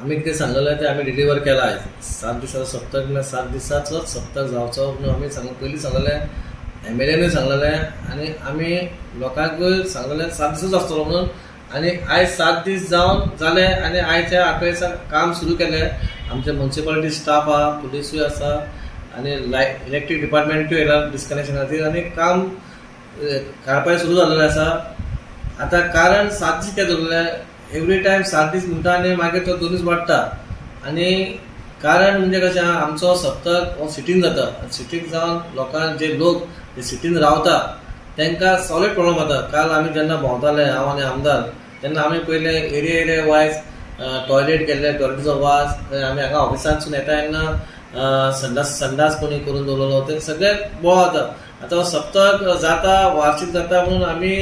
आमी कितें सांगलेलें तें आमी डिलिव्हर केलां आयज. 7 दिसाचो सप्तक म्हळ्यार 7 दिसाचोच सप्तक जावचो म्हणून आमी पयलीं सांगलेलें, एमएलएनूय सांगलेलें आनी आमी लोकांकूय सांगलेलें 7 दिसूच आसतलो म्हणून. आनी आयज 7 दीस जावन जाले आनी आयच्या 8व्या दिसा काम सुरू केलें. आमचे म्युनिसिपालिटी स्टाफ आहा, पुलिसूय आसा आनी इलेक्ट्रीक डिपार्टमेंटूय येयला डिस्कनेक्शन खातीर आनी काम काडपाक सुरू जाल्लें आसा. आतां कारण 7 दीस कित्याक दवरलें, एवरी टायम 7 दीस म्हणटा आनी मागीर तो 2 दीस वाडटा. आनी कारण म्हणजे कशें आहा, आमचो सप्तक हो सिटीन जाता, सिटीक जावन लोकांक जे लोक जे सिटीन रावता तांकां सॉलिड प्रॉब्लम जाता. काल आमी जेन्ना भोंवताले हांव आनी आमदार तेन्ना आमी पयले एरिया एरिया वायज टॉयलेट केल्ले, टॉयलेटीचो वास, आमी हांगा ऑफिसांतसून येता तेन्ना संडास कोणी करून दवरलेलो, ते सगळें बोवाळ जाता. आतां सप्तक जाता, वार्षीक जाता म्हणून आमी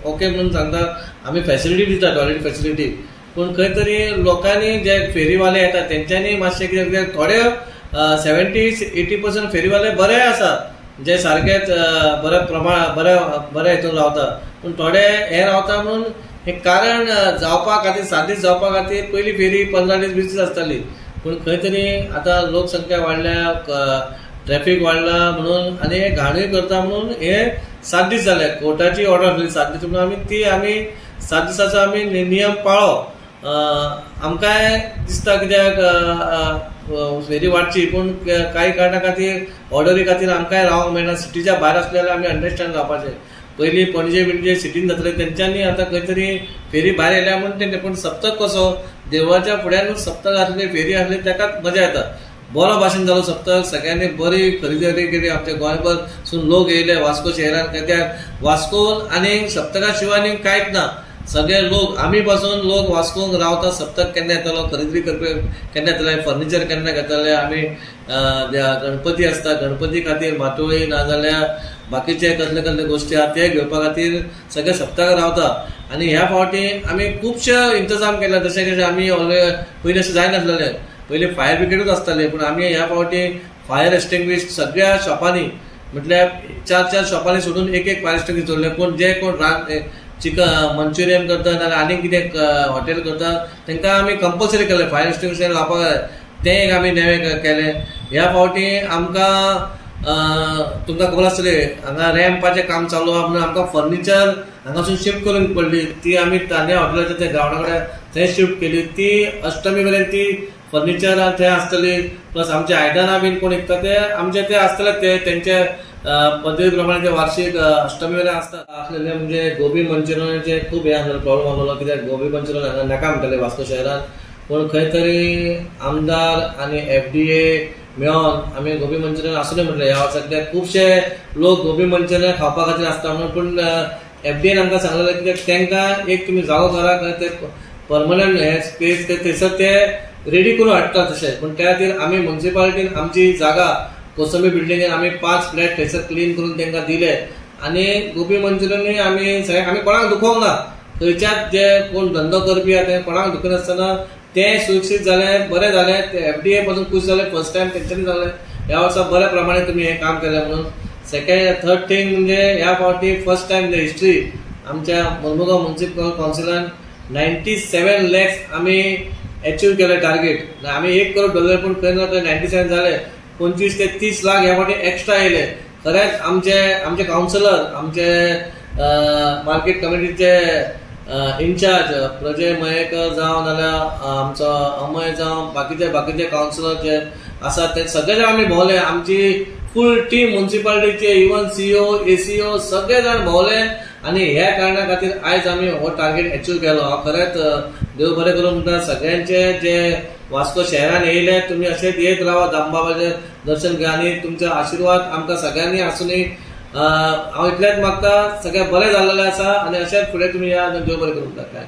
ओके म्हणून सांगता, आमी फॅसिलिटी दिता, टॉयलेट फॅसिलिटी, पूण खंय तरी लोकांनी जे फेरीवाले येता तेंच्यांनी मातशें कितें कितें थोडे 70-80% फेरीवाले बरे आसा, जे सारकेच बऱ्या प्रमाण बऱ्या हितून रावता, पूण थोडे हे रावता म्हणून हे कारण जावपा खातीर 7 दीस जावपा खातीर पयली फेरी 15 दीस 20 दीस आसताली, पूण खंय तरी आतां लोकसंख्या वाडल्या, ट्रॅफिक वाडला म्हणून आनी हे घाणूय करता म्हणून हे 7 दीस जाले. कोर्टाची ऑर्डर आसली 7 दीस म्हणून आमी ती आमी 7 दिसाचो आमी नियम पाळो. आमकांय दिसता कित्याक फेरी वाडची, पूण कांय कारणा खातीर ऑर्डरी खातीर आमकांय रावंक मेळना. सिटीच्या भायर आसले जाल्यार आमी अंडरस्टँड जावपाचें. पयलीं पणजे बिणजे सिटीन जातले तेंच्यांनी आतां खंय तरी फेरी भायर येयल्या म्हणून तेंचे, पूण सप्तक कसो देवळाच्या फुड्यानूच सप्तक आसली, फेरी आसली, ताकाच मजा येता. बरो भाशेन जालो सप्तक, सगळ्यांनी बरी खरेदी केली. आमच्या गोंयभर सून लोक येयले वास्को शहरान, कित्याक वास्कोन आनी सप्तका शिवाय आनी कांयच ना. सगळे लोक आमी पासून लोक वास्कोन रावता, सप्तक केन्ना येतलो, खरेदी करपी केन्ना येतले, फर्निचर केन्ना घेतले. आमी गणपती आसता, गणपती खातीर माटोळी नाजाल्यार बाकीचे कसले कसले गोश्टी आहा ते घेवपा खातीर सगळे सप्तक रावता. आनी ह्या फावटी आमी खुबशे इंतजाम केले, जशें कशें आमी पयलीं अशें जायनासलेलें, पयलीं फायर ब्रिगेडूच आसताले, पूण आमी ह्या फावटी फायर एक्सटिंग्विश सगळ्या शॉपांनी म्हटल्यार 4-4 शॉपांनी सोडून 1-1 फायर एक्सटिंग्विश दवरले. पूण जे कोण चिकन मंचुरियन करता नाजाल्यार आनीक कितें हॉटेल करता तांकां आमी कंपल्सरी केलें फायर एक्सटिंग्विशर लावपाक जाय, तें एक आमी नवें केलें. ह्या फावटी आमकां तुमकां खबर आसतलें हांगा रॅम्पाचें काम चालू आहा म्हणून आमकां फर्निचर हांगासून शिफ्ट करूंक पडली, ती आमी तान्या हॉटेलाच्या त्या ग्रावंडा कडेन थंय शिफ्ट केली. ती अष्टमी मेरेन ती फर्निचर थंय आसतली, प्लस आमचे आयदनां बीन कोण विकता ते आमचे ते आसतले, ते तेंचे पद्दती प्रमाणे ते वार्षिक अष्टमी मेरेन आसता. आसलेले म्हणजे गोबी मंचुरियनाचे खूब हें आसलें, प्रॉब्लम आसलेलो, कित्याक गोबी मंचुरियन हांगा नाका म्हणटाले वास्को शहरान, पूण खंय तरी आमदार आनी FDA मेळोन आमी गोबी मंचुरियन आसूं म्हटलें ह्या वर्सा, कित्याक खुबशे लोक गोबी मंचुरियन खावपा खातीर आसता म्हणून. पूण FDA आमकां सांगलेलें कित्याक तांकां एक तुमी जागो करा, ते परमनंट हे स्पेस थंयसर ते रेडी करून हाडटा तशें. पूण त्या खातीर आमी म्युनिसिपालिटीन आमची जागा कोसंबी बिल्डिंगेन आमी 5 फ्लॅट थंयसर क्लीन करून तांकां दिले आनी गोबी मंचुरियनूय आमी सगळे आमी कोणाक दुखोवंक ना, खंयच्याच जे कोण धंदो करपी आहा ते कोणाक दुखनासतना ते सुरक्षीत जालें, बरें जालें, ते FDA पासून खूश जाले, फर्स्ट टायम तेंच्यांनी जालें ह्या वर्सा बऱ्या प्रमाणे तुमी हें काम केलें म्हणून. सेकंड थर्ड थींग म्हणजे ह्या फावटी फर्स्ट टायम इन हिस्ट्री आमच्या मर्मुगांव म्युनिसिपल कावन्सिलान 97 लॅक्स आमी एचीव केलें टार्गेट. आमी 1 करोड धरले पूण खंय ना खंय 97 जाले, 25 ते 30 लाख ह्या फावटी एक्स्ट्रा येयले. खरेंच आमचे आमचे कावन्सिलर, आमचे मार्केट कमिटीचे इन्चार्ज प्रजय मयेकर जावं नाजाल्यार आमचो अमय जावं, बाकीचे बाकीचे कावन्सिलर जे आसात ते सगळे जाण आमी भोंवले. आमची full team म्युनिसिपालिटीचे even CEO ACO सगळे जाण भोंवले आनी ह्या कारणा खातीर आयज आमी हो टार्गेट एचीव केलो. हांव खरेंच देव बरें करूं म्हणटा सगळ्यांचे जे वास्को शहरान येयले, तुमी अशेंच येत रावा, दामबाबाचें दर्शन घेया आनी तुमचो आशिर्वाद आमकां सगळ्यांनी आसूनी. हांव इतलेंच मागता, सगळें बरें जाल्लें आसा आनी अशेंच फुडें तुमी या, देव बरें करूं म्हणटा. काय